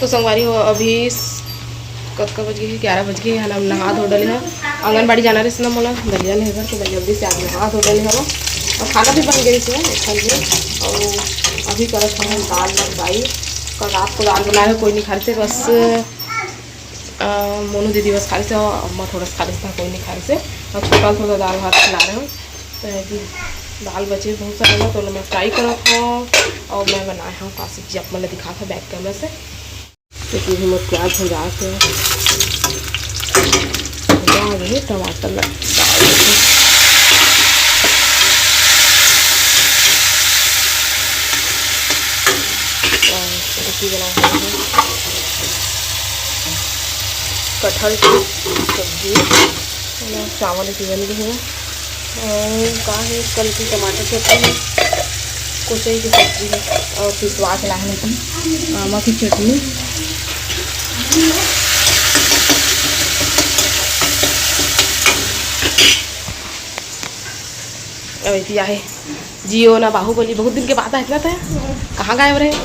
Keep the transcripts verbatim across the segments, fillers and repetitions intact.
तो संगवारी हो, अभी स-, कतका बज गे हे? ग्यारह बज गे हे। हम नहा धो डले हन, आंगनबाड़ी जाना रहिस ना मोला, दलिया लेहे बर, तो मैं जल्दी से आज नहा धो डले हन। और खाना भी बन गे हे, एक घंटे। और अभी करत हन दाल वाल fry। कल रात को दाल बनाए हे, कोई नहीं खा रहिस हे, बस अ, मोनू दीदी बस खा रहिस हे, अम्मा थोड़ा सा खा रहिस हे, कोई नहीं खा रहिस हे। और छोटा थोड़ा दाल भात खिला रहे हन। तो ये भी दाल बचे बहुत सारा ना, तो मैं fry करत हूँ और मैं बनाए हूँ का सब्जी, आप मन ला दिखात हूँ back camera से। तो ये भी मोर प्याज हो जात हे, प्याज हे, टमाटर लग डाल देते हैं। और सब्जी बना रहे हैं, कटहल की सब्जी, चावल की बन गई है। और का हे, कल की टमाटर चटनी, कुचई की सब्जी हे और पिसवा के लाए हन आमा की चटनी। अउ एती आहे जियो ना बाहुबली, बहुत दिन के बाद आए ना तैं। कहाँ गायब रहे? घर,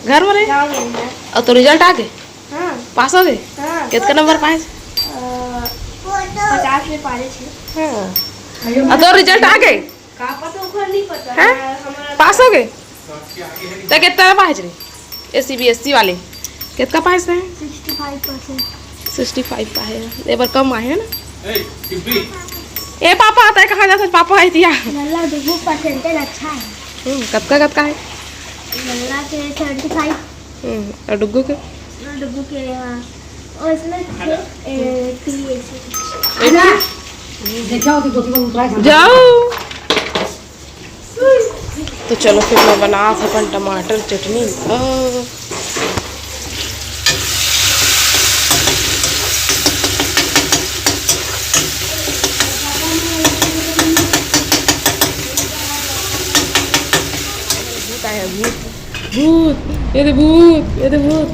घर में रहे? गाँव में है। अउ तो result आ गे? हाँ। पास हो गे? हाँ। कितना number पाए? अ, पचास में पारे छे। हाँ। अउ तो result आ गे? का पता, ओकर नहीं पता। हाँ? हमारा पास हो गे? तैं कितना पाए रे? ये सीबीएसई वाले कितना पाए हैं? Sixty five percent. Sixty five पाए हैं, ये बार कम आए हैं ना। ए, पापा, तैं कहाँ जात हस? पापा आए दिया। लल्ला देखो, परसेंटेज अच्छा है। हम्म, कतका, कतका है? लल्ला के सेवेंटी फाइव। हम्म, और डुग्गू के? डुग्गू के, हाँ। और इसमें थे, ए, थ्री ऐसे कुछ। देखो, देखो, देखो, उतरा है। जाओ। तो चलो फिर मैं बनात हँव अपन टमाटर चटनी। अ, भूत आया, भूत, भूत, ये दे भूत, ये दे भूत।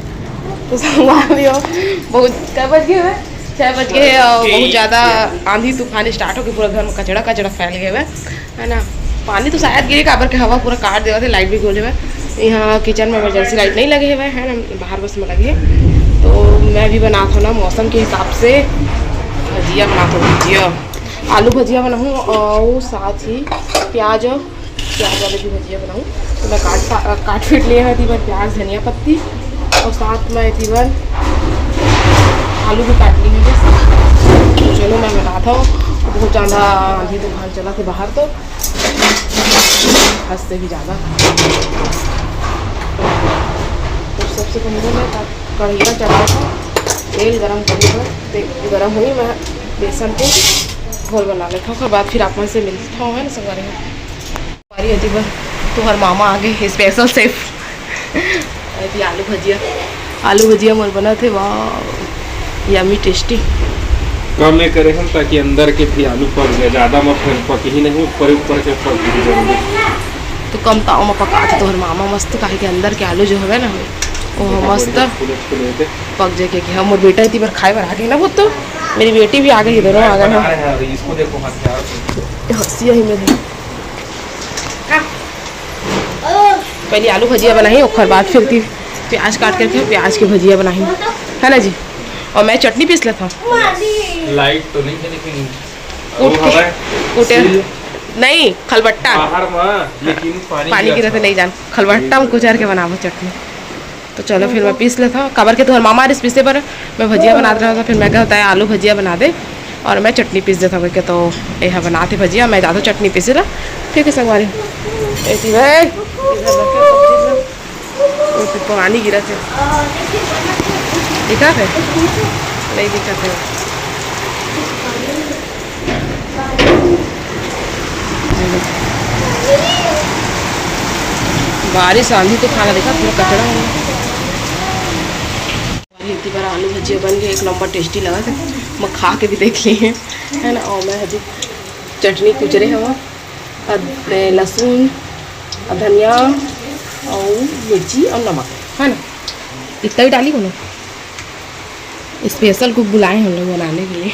तो संगवारी हो, बहुत, कै बज गे हे? छः बज गे हे और बहुत ज़्यादा आंधी तूफान start हो गे, पूरा घर में कचड़ा कचड़ा फैल गे हे। है ना, पानी तो शायद गिरे, काबर के हवा पूरा काट देवत हे, light भी गुल जावे। यहाँ kitchen में emergency light नहीं लगे हुए है ना, बाहर बस में लगे है। तो मैं भी बनात हँव ना मौसम के हिसाब से भजिया बनात हँव, भजिया, आलू भजिया बनाहूँ और साथ ही प्याज और प्याज वाले भी भजिया बनाऊँ। तो मैं काट पा-, काट पीट लिए हँव एती बर प्याज, धनिया पत्ती और साथ में एती बर आलू भी काट लिए हँव। तो चलो मैं बनात हँव, बहुत ज़्यादा आंधी तूफान चलत हे बाहर तो। हद से भी ज़्यादा। तो सबसे पहले मैं कढ़ैया चढ़ात हँव, तेल गरम करे बर, तेल गरम होही, मैं बेसन के घोल बना लेत हँव, ओकर बाद फिर आप मन से मिलत हँव, है ना संगवारी हो। संगवारी हो, एती बर तुँहर मामा आ गे, special chef। एती आलू भजिया, आलू भजिया मोर बनत हे, वाह, yummy tasty। कम में करे हन ताकि अंदर के भी आलू पक जाए, ज़्यादा मत पकही नहीं, ऊपर ऊपर के पक भी जरूरी। तो कम ताव में पकाथे तुँहर मामा मस्त, काहे कि अंदर के आलू जो हवे ना, वो मस्त फूले फूले होते। पक जाए। कि हम, मोर बेटा एती बर खाए बर आ गे ना, वो तो मेरी बेटी भी आ गई, दोनों आ गए हैं। बना रहे हैं अभी, इसको देखो हथियार। हंसी यही मेरी। पहले आलू भजिया बनाही, ओकर बाद फिर ती प्याज काट करके प्याज के भजिया बनाही, है ना जी। और मैं चटनी पीस लेत हँव। लाइट तो नहीं है, लेकिन कूटे, वो हवा है। कूटे सील। नहीं, खलबट्टा। बाहर में, लेकिन पानी पानी गिरा गिरा था। तो नहीं जान, खलबट्टा में कुचर के बनाबो चटनी। तो चलो फिर मैं पीस लेत हँव, काबर के तुँहर मामा हरिस पीसे बर, मैं भजिया बनात रहत हँव, फिर मैं कहत हँव आलू भजिया बना दे और मैं चटनी पीस देत हँव कहिके। तो एहा बनात हे भजिया, मैं जात हँव चटनी पीसे ला। ठीक है संगवारी, एती भाई, इधर रखे सब चीज ला। ओ, तो पानी गिरत हे, दिखत हे? नहीं दिखत हे। बारिश आंधी तूफान देखा, पूरा कचड़ा हो गया। एती बर आलू भजिया बन गे, एक नंबर tasty लगत हे। मैं खा के भी देख ली है, है ना। और मैं अभी चटनी कुचरे हवा, अद-, लहसुन, धनिया और मिर्ची और नमक, है ना, इतना ही डाली हूँ ना। Special cook बुलाए हम लोग बनाने के लिए।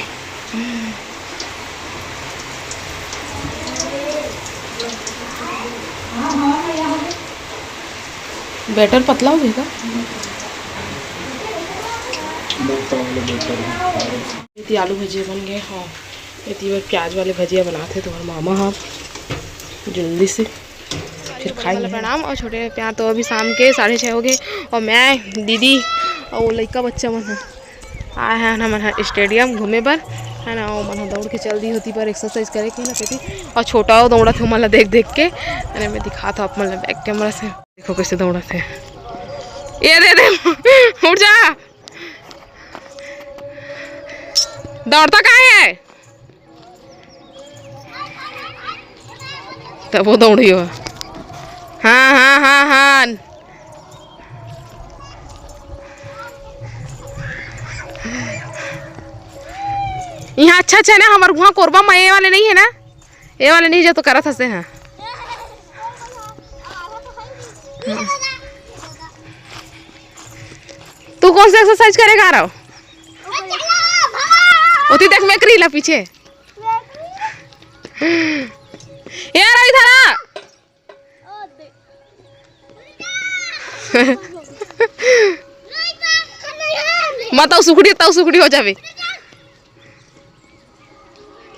Batter पतला हो गया का? एती आलू भजिया बन गए। हाँ, एती बर प्याज वाले भजिया बनाथे तुम्हार मामा ह जल्दी से, फिर खाएंगे। प्रणाम। और छोटे प्यार तो अभी शाम के साढ़े छः हो गए, और मैं, दीदी और वो लइका बच्चा मन ह आए हैं हमन ह स्टेडियम घूमे बर, है ना। वो मन ह दौड़ के चल दी होती पर एक्सरसाइज करे के ना तेती, और छोटा वो दौड़त हे मन ला देख देख के। अरे मैं दिखात हूँ आप मन ला बैक कैमरा से, देखो कैसे दौड़त हे। ये दे दे, उठ जा। दौड़ता काहे है? तब वो दौड़ी हो। हाँ, हाँ, हाँ, हाँ। यहाँ अच्छा, अच्छा ना, हमारे वहाँ कोरबा में ये वाले नहीं है ना, ये वाले नहीं जो तो करत हंसे हैं। तू कौन सा एक्सरसाइज करेगा रहो? ओती देख, मेकरी ला पीछे। यार, इधर आ। मत आओ, सुखड़ी, ताऊ सुखड़ी हो जावे।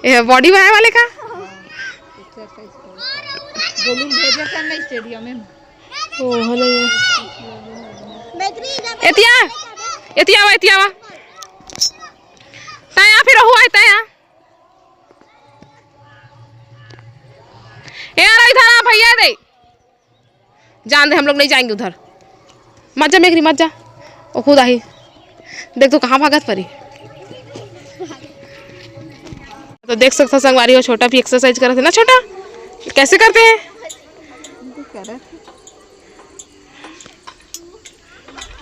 ए, बॉडी बनाए वाले का? गोलू भेजे से नहीं स्टेडियम में। ओ, हेलो। एतिया, एतिया आवा, एतिया आवा। तया फिर हुआ है, तया। ए, यार, इधर आ, भैया दे। जान दे, हम लोग नहीं जाएंगे उधर। मत जा मेघरी, मत जा, वो खुद आही। देख तो कहाँ भागत परी। तो देख सकता संगवारी हो, छोटा भी एक्सरसाइज करत है ना। छोटा, कैसे करते हैं?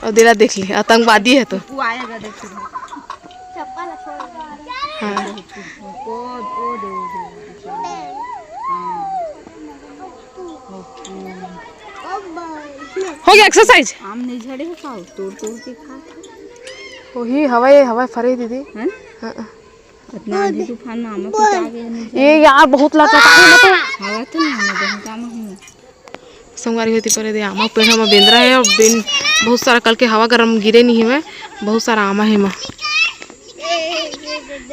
और दिला देख ले, आतंकवादी है तो। वो आएगा, देख ले। हाँ। वो, वो दे, वो दे, वो दे। हाँ। हो गया एक्सरसाइज। आम नहीं झड़े हो, खाओ, तोड़ तोड़ के खा। वही हवाई, हवाई फरे दीदी। हैं? हाँ। इतना आंधी तूफान में आमा पिता आ गया, नहीं झड़े। ये यार बहुत लगा, काहे ना तो। हवा तो नहीं आने दे, हम काम हूँ। संगवारी होती परे दे आमा पेड़ में बेंदरा है और बेन बहुत सारा कल के हवा गरम गिरे नहीं है, बहुत सारा आमा है माँ।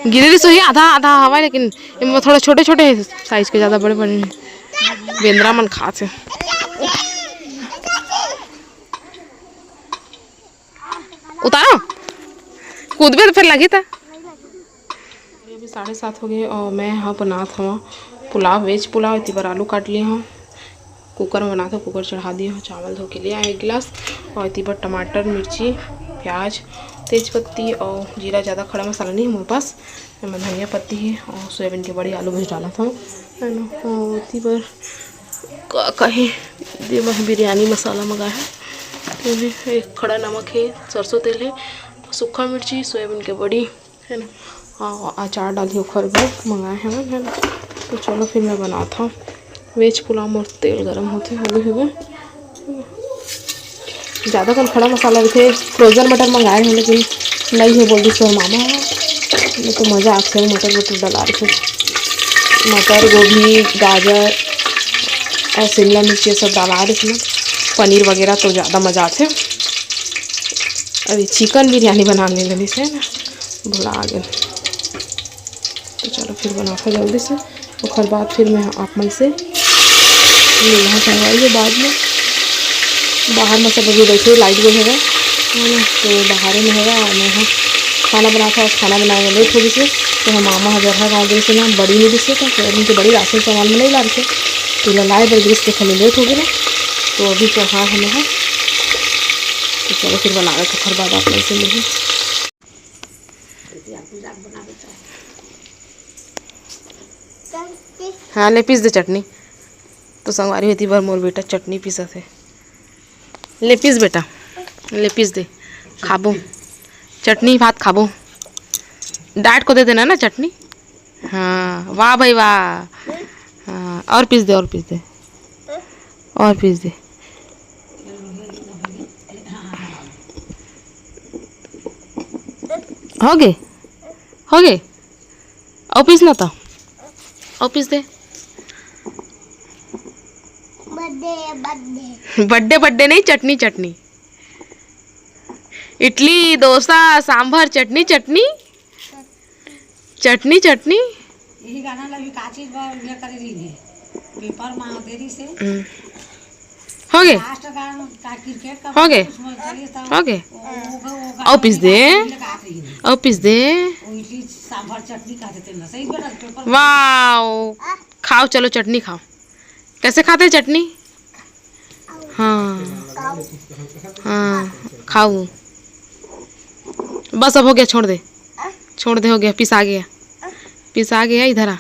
गिरे रही सही आधा आधा हवा है, लेकिन एमा थोड़ा छोटे छोटे साइज के, ज़्यादा बड़े बड़े नहीं। बेंदरा मन खात हे। उतारो, कूदबे तो फिर लगी था। अभी साढ़े सात हो गए और मैं यहाँ बनात हूँ पुलाव, वेज पुलाव। इतनी बार आलू काट लिए हूँ, कुकर में बनात हूँ, कुकर चढ़ा दिए हूँ, चावल धो के ले आए एक गिलास। और इतनी बार टमाटर, मिर्ची, प्याज, तेज पत्ती और जीरा, ज़्यादा खड़ा मसाला नहीं है मेरे पास। एमा धनिया पत्ती हे और सोयाबीन के बड़ी आलू भुज डालत हव, है ना। और ओती बर का कहे दे मैं बिरयानी मसाला मंगाए हव, तेमे एक खड़ा नमक हे, सरसों तेल हे, सूखा मिर्ची, सोयाबीन के बड़ी, है ना। और अचार डाली ओखर बर मंगाए हवन, है ना। तो चलो फिर मैं बनात हव। वेज पुलाव मोर तेल गरम होथे, होगे होगे। ज़्यादा कन खड़ा मसाला रहिथे, फ्रोजन मटर मंगाए हन, लेकिन नई हे बोल दिस मोर मामा ह। नहीं तो मज़ा आथे मटर वटर डला रहिथे, मटर, गोभी, गाजर और शिमला मिर्च ये सब डला रहिथे ना, पनीर वगैरह तो ज़्यादा मज़ा आथे। अभी चिकन बिरयानी बना ले रहिस हे ना, भुला गे। तो चलो फिर बनाथव जल्दी से, ओखर बाद फिर मैं आप मन से मिलहूँ संगवारी हो बाद में। बाहर में सब अभी बैठे, लाइट गई हवय, है ना, तो बाहरे में हवय। और मैं ह खाना बनात हव, खाना बनाए में लेट हो गिस हे, तो हम मामा ह जरहा गाँव गे से ना, बड़ी नहीं दिस हे, तो फिर उनके बड़ी राशन सामान में नहीं ला रखे, तो ला लाए बर गिस, तो खाली लेट हो गए ना, तो अभी चढ़ा हमें है। तो चलो फिर बना रहे, ओखर बाद आप मन से मिलहूँ। हाँ, ले पीस दे चटनी। तो संगवारी होती बार मोर बेटा चटनी पीसत हे। ले पीस बेटा, ले पीस दे, खाबो। चटनी भात खाबो। डाइट को दे देना ना चटनी। हाँ, वाह भाई वाह। हाँ, और पीस दे, और पीस दे, और पीस दे। हो गए, हो गए। और पीस ना तो, और पीस दे। Birthday, birthday. बर्थडे, बर्थडे नहीं, चटनी, चटनी। इडली, डोसा, सांभर, चटनी, चटनी, चटनी, चटनी। यही गाना ला भी का चीज बा, ये करे रही है। पेपर मा देरी से। हम्म। हो गे। लास्ट गाना का क्रिकेट का हो गे। कुछ मत करिए, तब हो गे। वो, वो, वो, वो अउ पीस दे। गाना लगा रही है। अउ पीस दे। वो इडली सांभर चटनी कहते थे ना, सही बोला, पेपर मा। वाओ। खाओ, चलो चटनी खाओ। कैसे खाते हैं चटनी? हाँ। हाँ, खाओ। बस, अब हो गया, छोड़ दे। छोड़ दे, हो गया, पिसा गया। पिसा गया, इधर आ।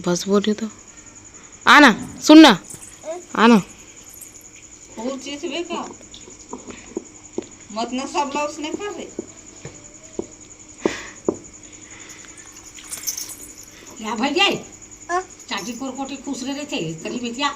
बस बोल रही तो। आना, सुन ना। आना। वो चीज भी का? मतलब सब लोग उसने कर रहे। या भैया, चाची कोरकोटी खुश रहे थे, करी बेटिया।